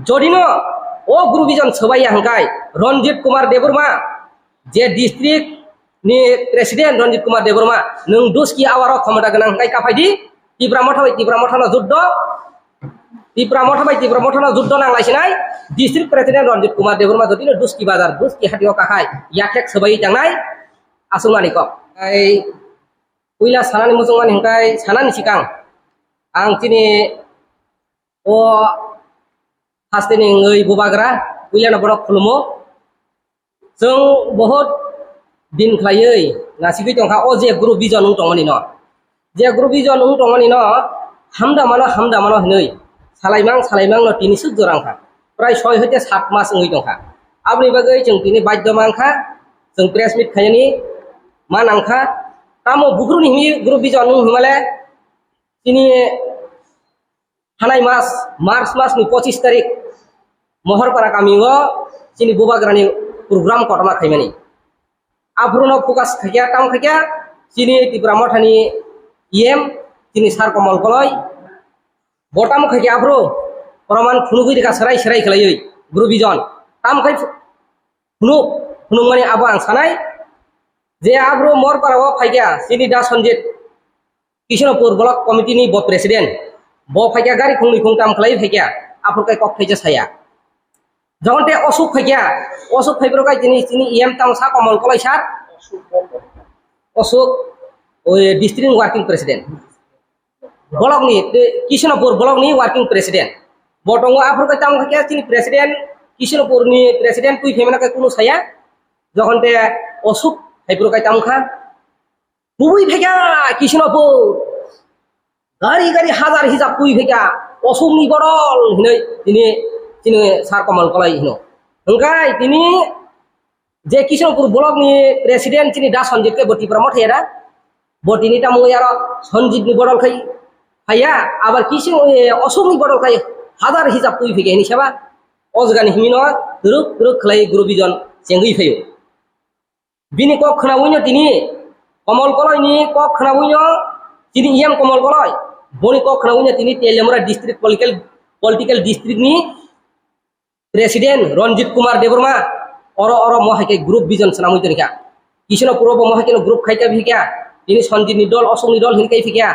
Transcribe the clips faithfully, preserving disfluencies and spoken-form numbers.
Jodi no o group vision swbaiya hwnkhe Ranjit Kumar Debbarma, je district ni president Ranjit Kumar Debbarma, nwng duski awaro khomota gwnang hwnkhe kaphai di, Tipra Motha bai Tipra Motha no juddo, Tipra Motha bai Tipra Motha no juddo nanglai sinai, district president Ranjit Kumar Debbarma jodi no duski bazar, duski hati o kakhai, yathek swbai tangnai, aswk mani kok. Ai, puila sanani muchungmani hwnkhe sanani sikang, ang chini o hasteni wngwi bubagra, puilano borok khulumo. Chwng bohot din khlaiwi nasigwi tongkha o je group vision wng tongmani no. Je group vision wng tongmani no hamda mano, hamda mano hinwi salaimang, salaimang no tini swk jora wngkha. Prai soi hoite sat mas wngwi tongkha. Aboni bagwi chwng tini badhyo mankha, chwng press meet khainani ma nangkha. Tamo bukruni himi group vision wng himale chini thanai mas, March mas ni pochis tarik Mohorpara kami o chini bubagrani program kotorma khaimani. Aphuru no focus khaikya, tam khaikya, chini Tipra Mothani E M, chini Sir Komol Koloi, bo tam khaikya aphuru proman phunugwi rikha serai serai khlaiwi group vision. Tam khai phunuk, phunukmani abo ang sanai je aphuru Morpara o phaikya chini Da Sanjit, Kishnapur Block Committee ni bo president, bo phaikya gari khungni khungtam khlai phaikya, aphuru kai kok thaisa saya. Jokhon te Osuk phaikya, Osuk phaibrok kai chini, chini E M tamo sa Komol Koloi sir, Osuk, oi, district working president. Block ni, te, Kishnapur block ni working president. Bo tongo aphuru kai tamo khe chini president, Kishnapur ni president twi phaimana kai kunu saya. Jokhon te Osuk phaibrok kai tamo kha. Kubui phaikya Kishnapur. Gari gari hazar hisab twi phaikya. Osukni bodol hinwi tini chini Sir Komol Koloi hino. Hwnkhe tini je Kishnapur block ni president chini Da Sanjit ke bo Tipra Motha era. Bo tini tamo aro Sanjit ni bodol khai phaiya. Abar Kishan, eh, Osukni bodol khai hazar hisab twi phaikya hini seba. O jagani himino ruk ruk khlai group vision chengwi phaio. Bini kok khnawi no tini Komol Koloi ni kok khnawi no tini E M Komol Koloi. Boni kok khnawi no tini Teliamura district political, political district ni president Ranjit Kumar Debbarma. Oro, oro mo hai khe group vision swnamwi toni kha. Kishnapur o bo mo hai khe no group khai kha bhi kha. Tini Sanjit ni dol, Osok ni dol hin kai phi kha.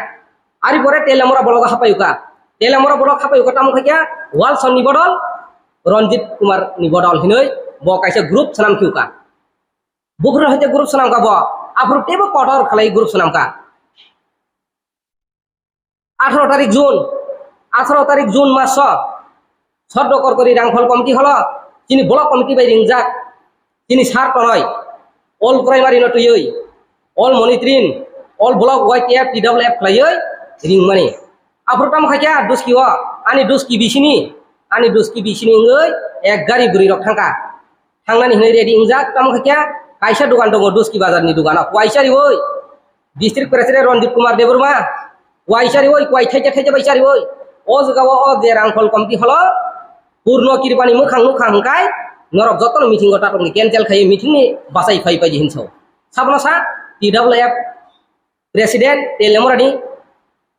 Ari pore Teliamura block hapai kha. Teliamura block hapai kha tamo khai kha Walson ni bodol, Ranjit Kumar ni bodol hinoi bo kaisa group swnam khi kha. Bukrwi haite group swnam kha bo, aphuru teibo kotor khlai group swnam kha. Atharo tarik June, atharo tarik June maso Soddo Korkori Rangkhol Committee holo chini block committee bai ringjak chini sir tonoi, all primary no twiwi, all monitoring, all block Y T F, T W F khlaiwi ringmani. Aphuru tamo khaikha duski o, ani duski bisini, ani duski bisini wngwi ek gari bwrwi rok thangkha. Thangnani hinwi ready wngjak, tamo khaikha kaisa dogan tongo duski bazar ni dogan o, kuaisa riwi district president Ranjit Kumar Debbarma, kuaisa riwi, kuai thaija thaija bai chariwi. O jaga o, o je Rangkhol committee holo Purno Kirpani mwkhang nukha hwnkhe norok jotono meeting o tatokni cancel khai meeting ni bachai phai phai hinso. Sabno sa T W F president Teliamurani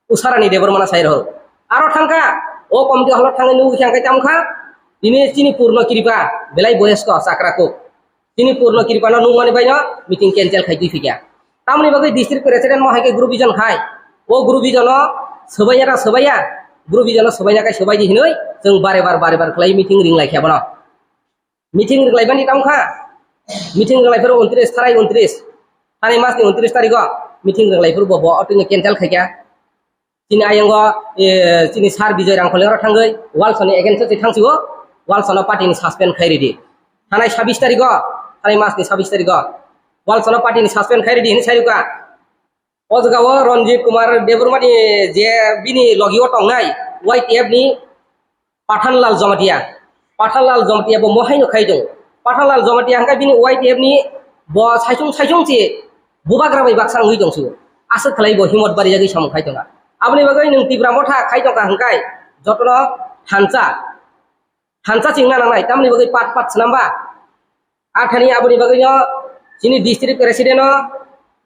Usarani Debbarmano sai rohor. Aro thangkha, o committee holo thangwi nugwi khe ang khe tamo kha, tini chini Purno Kripa belai boyosko chakra kuk. Chini Purno Kripano nukmani baino meeting cancel khai twi phikha. Tamoni bagwi district president mo hai khe group vision khai. O group vision o swbaiya na swbaiya, group vision o swbaina khai swbai di hinwi chwng bare bar bare bar khlai meeting ring lai kha bono. Meeting rwglaibani tamo kha. Meeting rwglaiphuru untris, tharai untris. Tharai masni untris tarikho meeting rwglaiphuru bo, bo otwino cancel khaikha. Chini ayango, eh, chini sir Bijoy Rangkholi oro thangwi Walsoni against o thangsigo, Walsono party ni suspend khai ridi. Thanai sabis tarikho, thanai masni sabis tarikho Walsono party ni suspend khai ridi hinwi sairwkha. O jaga o Ranjit Kumar Debbarma ni je bini logi o tongnai Y T F ni Pathanlal Jamatia. Pathanlal Jamatia bo mohai no khai tongo. Pathanlal Jamatia hwnkhe bini Y T F ni bo saichung saichung se bubagra bai baksa wngwi tongsigo. Aswk khlai bo himot barijagwi samung khai tongo. Aboni bagwi nwng Tipra Motha khai tongkha hwnkhe jotono thansa, thansa chingna nangnai, tamoni bagwi pat pat swnamba. Athani aboni bagwino chini district president no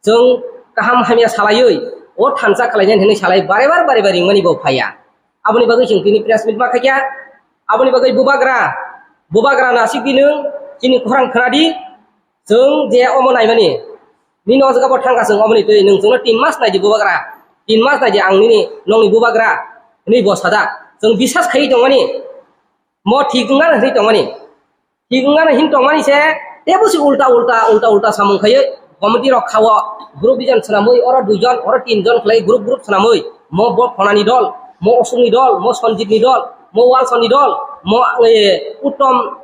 chwng kaham hamya salaiwi o thansa khlainani hinwi salai bare bar bare bar ringmani bo phaiya. Aboni bagwi chwng tini press meet ma khaikha. Aboni bagwi bubagra, bubagra nasik di nwng, chini khorang khna di, chwng je omo naimani. Nini o jaga bo thangkha chwng omoni twi, nwng chwngno tin mas nai di bubagra. Tin mas nai di ang nini, nongni bubagra, hwnwi bo sajak. Chwng bisas khaiwi tongmani. Mo thik wngna hwnwi tongmani. Thik wngna hin tongmani se, tebo si ulta ulta, ulta ulta samung khaiwi committee rok khao. Group dijon swnamwi, oro duijon, oro tinjon khlai group group swnamwi. Mo bo Khonani dol, mo Osukni dol, mo Sanjitni dol, mo Walsonni dol, mo, eh, Uttom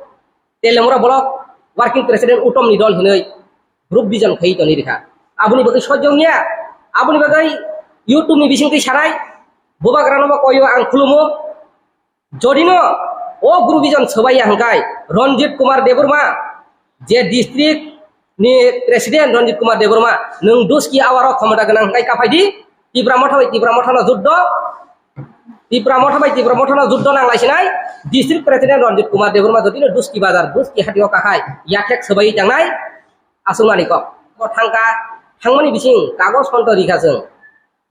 Telemura block working president Uttomni dol hinwi group dijon khaiwi tongwi rikha. Aboni bagwi sojong ya, aboni bagwi YouTube ni bisingtwi sanai, bubagrano bo koyo ang khulumo. Jodino o group dijon swbaiya hwnkhe Ranjit Kumar Debbarma, je district ni president Ranjit Kumar Debbarma, nwng duski awaro khomota gwnang hwnkhe kaphai di, Tipra Motha bai Tipra Motha no juddo, Tipra Motha bai Tipra Motha no juddo nang lai sinai, district president Ranjit Kumar Debbarma jodino duski bazar, duski hatio kakhai, yathek swbai tangnai, aswkmani kok. Bo thangka, thangmani bising kagoj photo rikha chwng.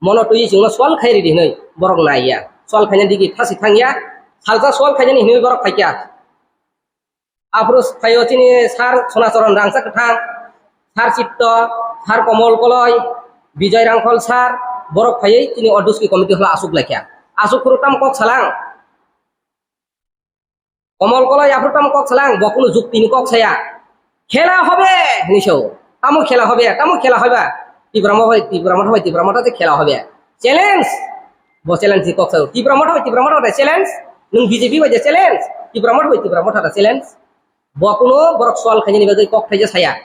Mono twi chwngno sol khai ridi hinwi borok naiya. Sol khaina digi thasi thangya. Salsa sol khainani hinwi borok phaikya. Aphuru phaio chini sir Sonacharan Rangchak Kwthang, sir Chitto, sir Komol Koloi, Bijoy Rangkhol sir, borok phaiwi chini o duski committee holo aswk laikha. Aswk phuru tamo kok salang. Komol Koloi aphuru tamo kok salang, bo kunu jukti ni kok saya. Khela hobe hinwi sao. Tamo khela hobe, tamo khela hobe. Tipra Motha bai, Tipra Motha bai, Tipra Motha se khela hobe. Challenge. Bo challenge ni kok sao. Tipra Motha bai, Tipra Motha bai challenge. Nwng B J P bai je challenge. Tipra Motha bai, Tipra Motha bai challenge. Bo kunu borok sol khainani bagwi kok thaija saya.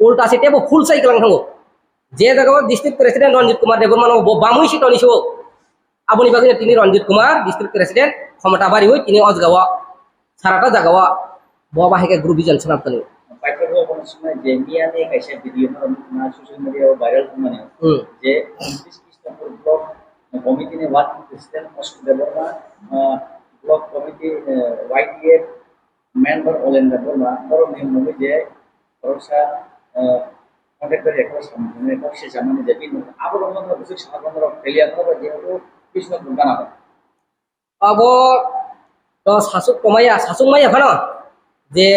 Ulta se tebo full cycle ang thango. Je jaga o district president Ranjit Kumar Debbarma no bo bamwi si toni so. Aboni bagwi tini Ranjit Kumar district president khomota bari oi tini o jaga o sarata jaga o bo bahai khe group dijon swnam tani. Paithak o kono swnai je miya ni kaisa video no na social media o viral wngmani. Hmm. Je Kishnapur block committee ni working president Ashok Debbarma, ah, block committee, eh, Y D F member Olendra Debbarma, borok ni mungwi je boroksa, eh, contractor ekor samani, ekor se samani je bini abo rok no bwswk saha rok failure no jehetu Kishnapur gana. Abo to sasuk komaya, sasuk maya phano je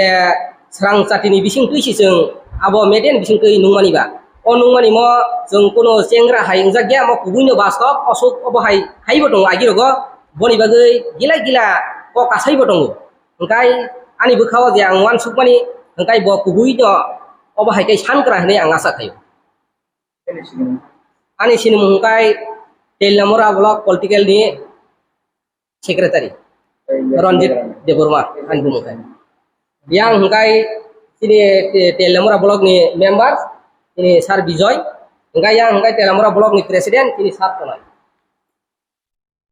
srang chati ni bising twi si chwng abo meden bising twi nungmani ba. O nungmani mo chwng kuno chengra hai wngjak ya, mo kubui no bastob osuk obo hai, hai bo tongo agi rogo, boni bagwi gila gila kok asai bo tongo. Hwnkhe ani bwkha o je ang uansukmani, hwnkhe bo kubui no obo hai khe san kwrang hinwi ang asa khaio. Ani sinimung hwnkhe Telamura block political ni secretary Ranjit Debbarma ani bumung khe. Yang hwnkhe chini Te-, Telamura block ni member chini Sir Bijoy, hwnkhe yang hwnkhe Telamura block ni president chini Sir Tonai.